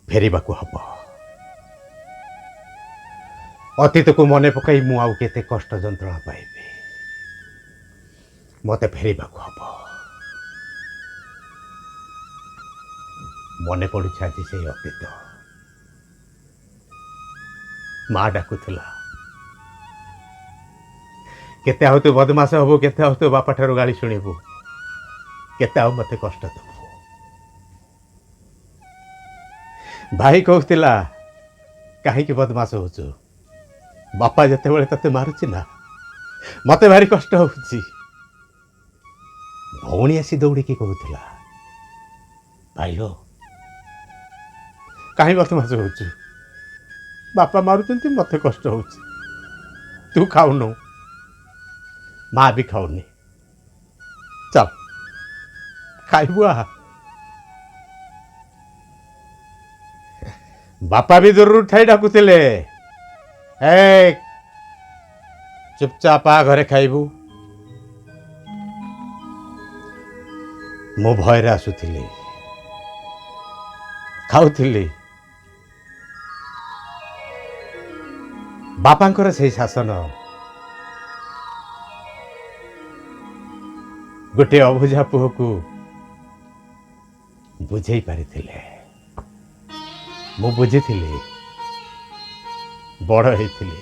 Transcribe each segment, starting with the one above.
ଫେରିବାକୁ ହବ। ଅତୀତକୁ ମନେ ପକାଇ ମୁଁ ଆଉ କେତେ କଷ୍ଟ ଯନ୍ତ୍ରଣା ପାଇବି? ମୋତେ ଫେରିବାକୁ ହବ। ମନେ ପଡୁଛି ଆଜି ସେଇ ଅତୀତ। ମା ଡାକୁଥିଲା, କେତେ ଆଉ ତୁ ବଦମାସ ହବୁ? କେତେ ଆଉ ତୁ ବାପା ଠାରୁ ଗାଳି ଶୁଣିବୁ? କେତେ ଆଉ ମୋତେ କଷ୍ଟ ଦେବୁ? ଭାଇ କହୁଥିଲା, କାହିଁକି ବଦମାସ ହଉଛୁ? ବାପା ଯେତେବେଳେ ତତେ ମାରୁଛି ନା, ମତେ ଭାରି କଷ୍ଟ ହଉଛି। ଭଉଣୀ ଆସି ଦୌଡ଼ିକି କହୁଥିଲା, ଭାଇଲୋ, କାହିଁ ବଦମାସ ହଉଛୁ? ବାପା ମାରୁଛନ୍ତି, ମତେ କଷ୍ଟ ହଉଛି। ତୁ ଖାଉନୁ, ମା ବି ଖାଉନି। ଚାଲ ଖାଇବୁ ଆ। ବାପା ବି ଦୂରରୁ ଠାଇ ଡାକୁଥିଲେ, ଏ ଚୁପଚାପ ଆ, ଘରେ ଖାଇବୁ। ମୁଁ ଭୟରେ ଆସୁଥିଲି, ଖାଉଥିଲି। ବାପାଙ୍କର ସେଇ ଶାସନ ଗୋଟିଏ ଅବୁଝା ପୁଅକୁ ବୁଝେଇ ପାରିଥିଲେ। ମୁଁ ବୁଝିଥିଲି, ବଡ଼ ହେଇଥିଲି।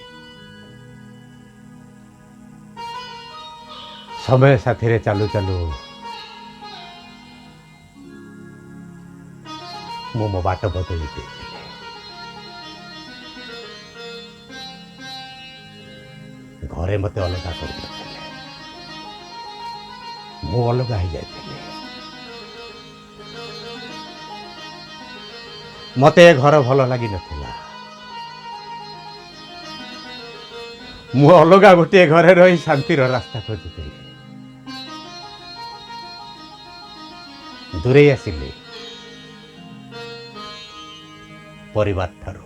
ସମୟ ସାଥିରେ ଚାଲୁ ଚାଲୁ ମୁଁ ମୋ ବାଟ ବଦଳି ଦେଇଥିଲି। ଘରେ ମୋତେ ଅଲଗା କରିଦେଇଥିଲେ, ମୁଁ ଅଲଗା ହେଇଯାଇଥିଲି। ମୋତେ ଏ ଘର ଭଲ ଲାଗିନଥିଲା। ମୁଁ ଅଲଗା ଗୋଟିଏ ଘରେ ରହି ଶାନ୍ତିର ରାସ୍ତା ଖୋଜୁଥିଲି। ଦୂରେଇ ଆସିଲି ପରିବାର ଠାରୁ।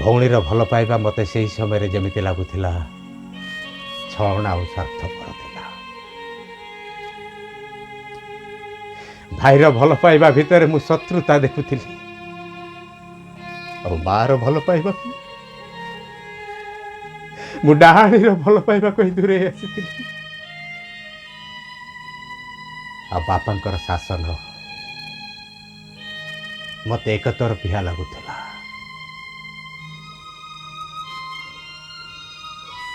ଭଉଣୀର ଭଲ ପାଇବା ମୋତେ ସେହି ସମୟରେ ଯେମିତି ଲାଗୁଥିଲା ଛଳନା ଆଉ ସ୍ୱାର୍ଥପର ଥିଲା। ଭାଇର ଭଲ ପାଇବା ଭିତରେ ମୁଁ ଶତ୍ରୁତା ଦେଖୁଥିଲି, ଆଉ ମାର ଭଲ ପାଇବାକୁ ମୁଁ ଡାହାଣୀର ଭଲ ପାଇବା କହି ଦୂରେଇ ଆସିଥିଲି। ଆଉ ବାପାଙ୍କର ଶାସନ ମୋତେ ଏକତରଫିଆ ଲାଗୁଥିଲା।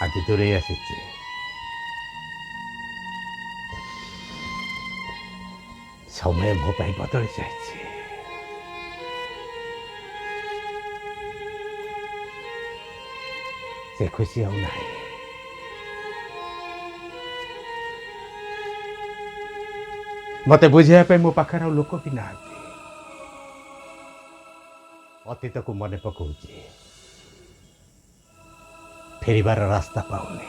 ଆଜି ଦୂରେଇ ଆସିଛି। ସମୟ ମୋ ପାଇଁ ବଦଳି ଯାଇଛି। ସେ ଖୁସି ଆଉ ନାହିଁ। ମତେ ବୁଝେଇବା ପାଇଁ ମୋ ପାଖରେ ଆଉ ଲୋକ ବି ନାହାନ୍ତି। ଅତୀତକୁ ମନେ ପକଉଛି, ଫେରିବାର ରାସ୍ତା ପାଉନି।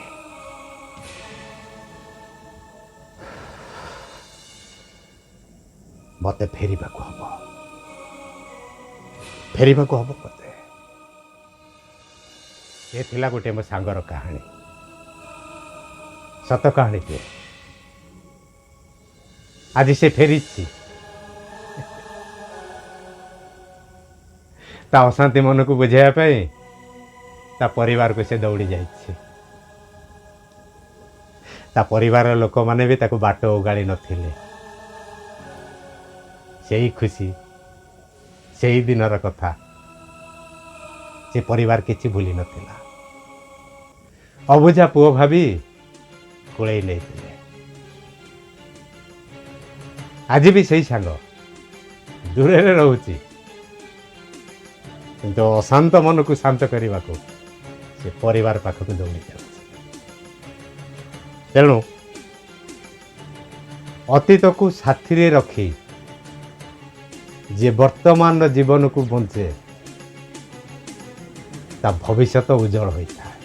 ମତେ ଫେରିବାକୁ ହବ, ଫେରିବାକୁ ହବ ମତେ। ଏ ଥିଲା ଗୋଟିଏ ମୋ ସାଙ୍ଗର କାହାଣୀ, ସତ କାହାଣୀଟିଏ। ଆଜି ସେ ଫେରିଛି। ତା ଅଶାନ୍ତି ମନକୁ ବୁଝାଇବା ପାଇଁ ତା ପରିବାରକୁ ସେ ଦୌଡ଼ି ଯାଇଛି। ତା ପରିବାର ଲୋକମାନେ ବି ତାକୁ ବାଟ ଓଗାଳି ନଥିଲେ। ସେଇ ଖୁସି, ସେଇ ଦିନର କଥା ସେ ପରିବାର କିଛି ଭୁଲି ନଥିଲା। ଅବୁଝା ପୁଅ ଭାବି କୋଳେଇ ନେଇଥିଲେ। ଆଜି ବି ସେଇ ସାଙ୍ଗ ଦୂରରେ ରହୁଛି, କିନ୍ତୁ ଅଶାନ୍ତ ମନକୁ ଶାନ୍ତ କରିବାକୁ ସେ ପରିବାର ପାଖକୁ ଦୌଡ଼ି ଯାଉଛି। ତେଣୁ ଅତୀତକୁ ସାଥିରେ ରଖି ଯିଏ ବର୍ତ୍ତମାନର ଜୀବନକୁ ବଞ୍ଚେ, ତା ଭବିଷ୍ୟତ ଉଜ୍ଜଳ ହୋଇଥାଏ।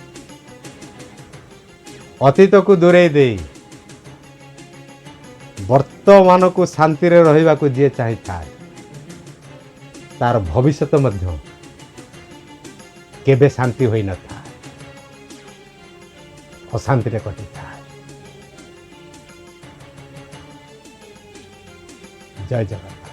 ଅତୀତକୁ ଦୂରେଇ ଦେଇ ବର୍ତ୍ତମାନକୁ ଶାନ୍ତିରେ ରହିବାକୁ ଯିଏ ଚାହିଁଥାଏ, ତାର ଭବିଷ୍ୟତ ମଧ୍ୟ କେବେ ଶାନ୍ତି ହୋଇନଥାଏ, ଅଶାନ୍ତିରେ କଟିଥାଏ। ଜୟ ଜଗନ୍ନାଥ।